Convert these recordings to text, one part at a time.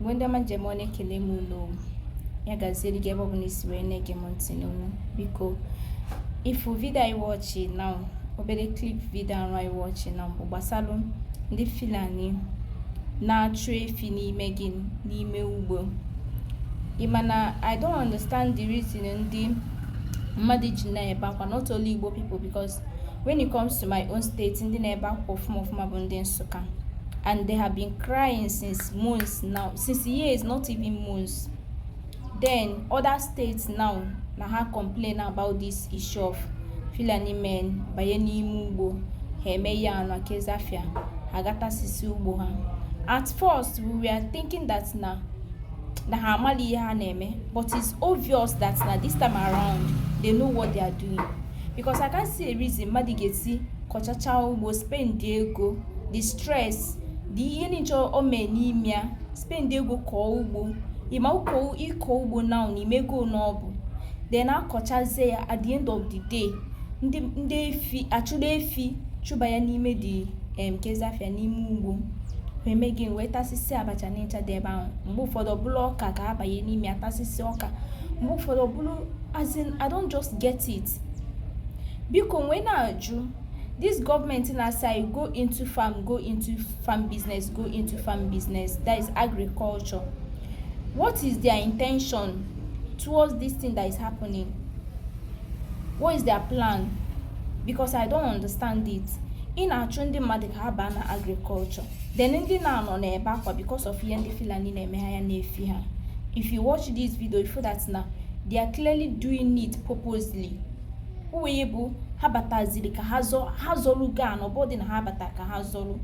Igbo ndị ọma njem ọ na-ekele m unu. Ya gaziere gị ebe ọbụla isi wee na-ege m ntị n'onu. Biko, ifu video anyị watch now, obere clip video ahụ anyị watch now bụ gbasalụ ndị Fulani na-achụ efi n'ime gị n'ime ugbo. Ị ma na I don't understand the reason ndị mmadụ ji na-ebe akwa, not only Igbo people, because when it comes to my own state, ndị na-ebe akwa ọfụma ọfụma bụ ndị Nsụka, and they have been crying since months now, since years, not even months. Then other states now na ha complain about this issue of Fulani men banye n'ime ugbo ha eme ihe anọ kezafia ha gatasisi ugbo ha. At first we were thinking that na ha amali ihe ha na-eme, but it's obvious that na this time around they know what they are doing, because I can't see a reason mmadụ ga-esi kọchacha ugbo, spend ego, the stress, the ihe niile o mee n'ime ya, spend ego kọọ ugbo. Ịma ịkọ ugbo now n'ime ego n'ọbụ, then akọchazie ya, at the end of the day ndị efi achụrụ efi chụba ya n'ime the kezafia n'ime ugbo, wee mee gịnị? Wee tasịsị abacha n'ịcha dị ebe ahụ. Mgbe ụfọdụ ọbụla ọka ka abanye n'ime ya tasịsị ọka, mgbe ụfọdụ ọbụla, as in, I don't just get it. Biko, wee na-ajụ this government na-asị anyị go into farm, go into farm business, go into farm business, that is agriculture, what is their intention towards this thing that is happening? What is their plan? Because I don't understand it. Ị na-achụ ndị mmadụ ka ha baa na agriculture, then ndị na-anọ n'ebe akwa because of ihe ndị Fulani na-eme ha ya na-efi ha. If you watch this video, you feel that na they are clearly doing it purposely. Onye bụ ha bataziri ka ha zọ, ha zọrụ gaa na ọbọdị na ha bata ka ha zọrụ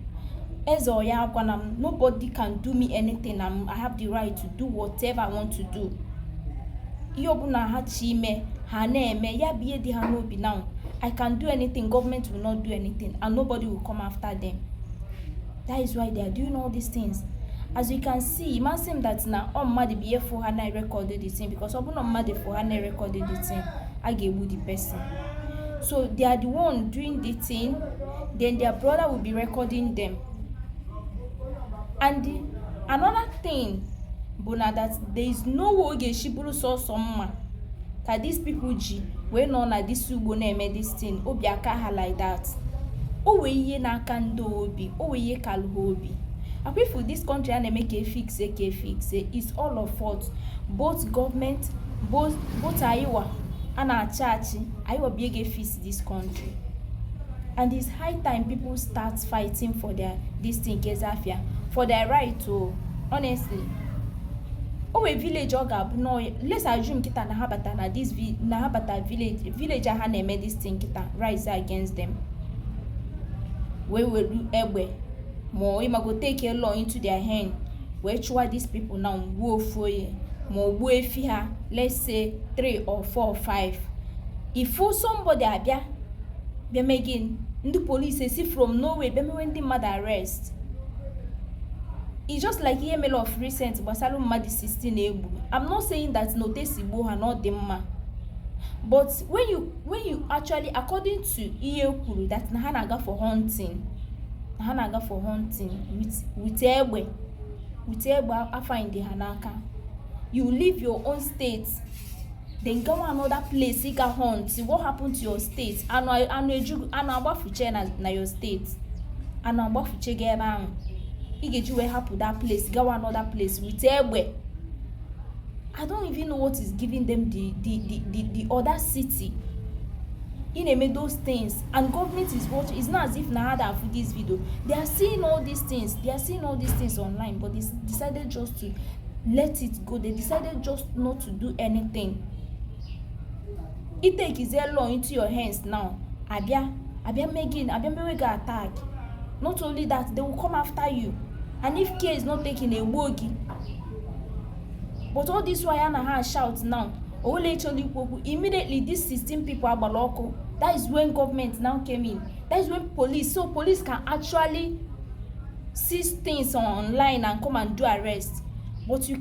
eze ọya agwana m, nobody can do me anything. I have the right to do whatever I want to do. Ihe ọbụla ha chi ime ha na-eme ya bụ ihe dị ha n'obi. Now I can do anything, government will not do anything and nobody will come after them. That is why they are doing all these things. As you can see, masị m that na ọ mmadụ bụ ihe fụ ha na-record the thing, because ọ bụrụ na mmadụ fụ ha na-record the thing, a ga-egbu the person. So they are the one doing the thing, then their brother will be recording them. And another thing bụ na that there is no way ọ ga-esi bụrụ sọsọ mma ka these people ji wee nọ na this ugbo na-eme this thing, obi aka ha like that. O wee ihe n'aka ndị obi, o wee ihe kalụ ha obi. Akwa this country a na-eme ka efix, ka efix is all of fault, both government, both anyịwa a na-achị achị, anyịwa bụ ihe ga-efix this country. And it's high time people start fighting for their this thing, kezafia, for their right o. Honestly, o nwere village ọ ga-abụ nọ, let's assume kịta na ha bata na this na ha bata village a ha na-eme this thing kịta, rise against them, wee were egbe ma ịmago take a law into their hand wee chụwa these people now, gbuo ofu onye ma ọ gbuo efi ha, let's say three or four or five. Ifu somebody abịa bịa mee gịnị? Ndị police esi from nowhere bịa mewe ndị mmadụ arrest. It's just like ihe mere of recent gbasara mmadụ 16 egburu. I'm not saying that na otu esi gbuo ha na ọ dị mma, but when you actually, according to ihe e kwuru, that na ha na-aga for hunting, na ha na-aga for hunting with egbe, with egbe afind ha n'aka. You leave your own state, then go another place ịga hunt. What happen to your state? Anụ anụ eju anụ agbafuche na your state, anụ agbafuche gị ebe ahụ ị ga-eji wee hapụ that place gawa another place with egbe. I don't even know what is giving them the audacity ị na-eme those things. And government is watching. It's not as if na ha da afụ this video. They are seeing all these things, they are seeing all these things online, but they decided just to let it go. They decided just not to do anything. I take law into your hands now, abịa abịa mee gịnị? Abịa mewe gị attack. Not only that, they will come after you, and if care is not taken, egbuo gị. But all this while na ha shout now, owele chọrọ ikwu okwu. Immediately these 16 people agbara ọkụ, that is when government now came in. That is when police, so police can actually see things online and come and do arrest. But you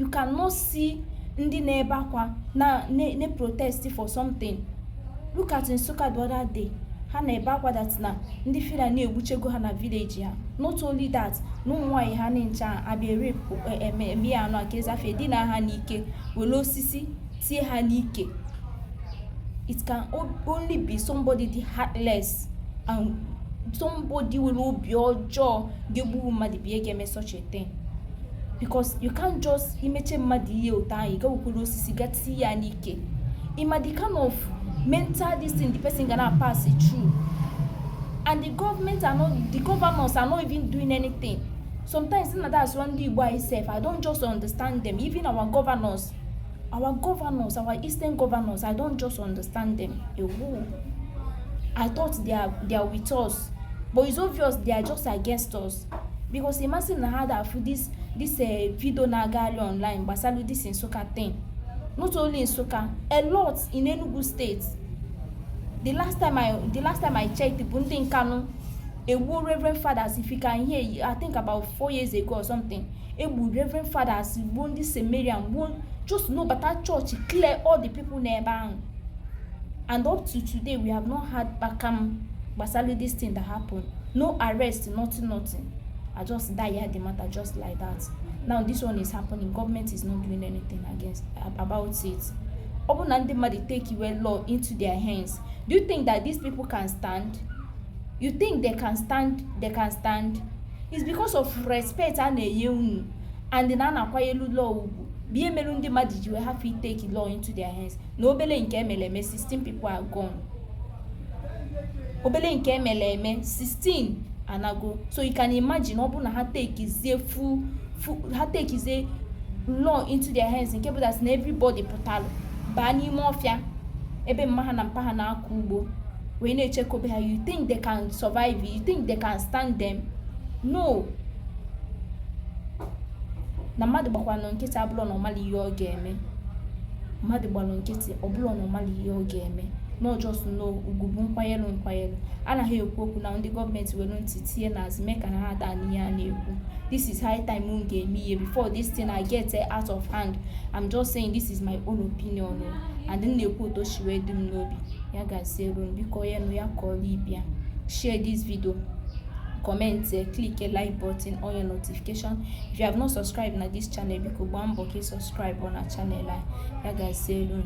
cannot see ndị na-ebe akwa na protest for something. Look at Nsukka the other day. Ha na-ebe akwa that na ndị Fulani egbuchego ha na village ha. Not only that, na ụmụ nwaanyị ha ncha abịa rape, eme ya anụ aka ezafe, dina ha n'ike, were osisi tie ha n'ike. It can only be somebody dị heartless and somebody nwere obi ọjọọ ga-egbu mmadụ bụ ihe ga-eme such a thing, because you can't just imeche mmadụ ihe otu ahụ, ị gawekwere osisi ga tie ya n'ike. Ima the kind of mental this thing the person gonna pass it through? And the government are not, the governors are not even doing anything sometimes. Na that's one ndị Igbo anyị sef, I don't just understand them. Even our governors, our governors, our eastern governors, I don't just understand them. Ewo, I thought they are with us, but it's obvious they are just against us, because imagine na ha da afụ this video na-agagharị online gbasara this Nsukka thing. Not only Nsukka, a lot in Enugu State. The last time I checked bụ ndị Nkanu egbuo reverend fathers. If you can hear, I think about 4 years ago or something, egbu reverend fathers, gbuo ndị Seminarian, gbuo, just no bata church, clear all the people n'ebe ahụ. And up to today, we have not had kpakam gbasara this thing that happen. No arrest, nothing, nothing. I just die here, the matter just like that. Now this one is happening, government is not doing anything against about it. Ọ bụrụ na ndị mmadụ take iwe law into their hands, do you think that these people can stand? You think they can stand? They can stand? It's because of respect a na-enye unu and na a na-akwanyelu law ugwu bụ ihe mere ndị mmadụ ji wee hapụ take law into their hands. Na obele nke emere eme, 16 people are gone. Obele nke emere eme, 16 anago. So you can imagine, ọ bụrụ na ha takezie full full, ha takezie law into their hands, nke bụ that na everybody pụtalụ baa n'ime ọfịa ebe mma ha na mpa ha na-akọ ugbo wee na-echekobe ha, you think they can survive? You think they can stand them? No. Na mmadụ gbakwanụ nkịtị abụrụ na ọmala ihe ọ ga-eme. Mmadụ gbalụ nkịtị ọbụla na ọmala ihe ọ ga-eme. Not just no ugwu bụ nkwanyelu nkwanyelu anaghị ekwu okwu na ndị gọọmenti were ntị tinye n'azụ mee ka na ha daa n'ihe a na-ekwu. This is high time m ga-eme ihe before this thing I get out of hand. I'm just saying, this is my own opinion o, and m na-ekwu otu o si wee dị m n'obi. Ya gaziere unu. Biko, onye nụ ya kọọrọ ibia, share this video, comment, click a like button on your notification. If you have not subscribed na this channel, biko gbaa mbọ ka ị subscribe na channel anyị. Ya gaziere unu.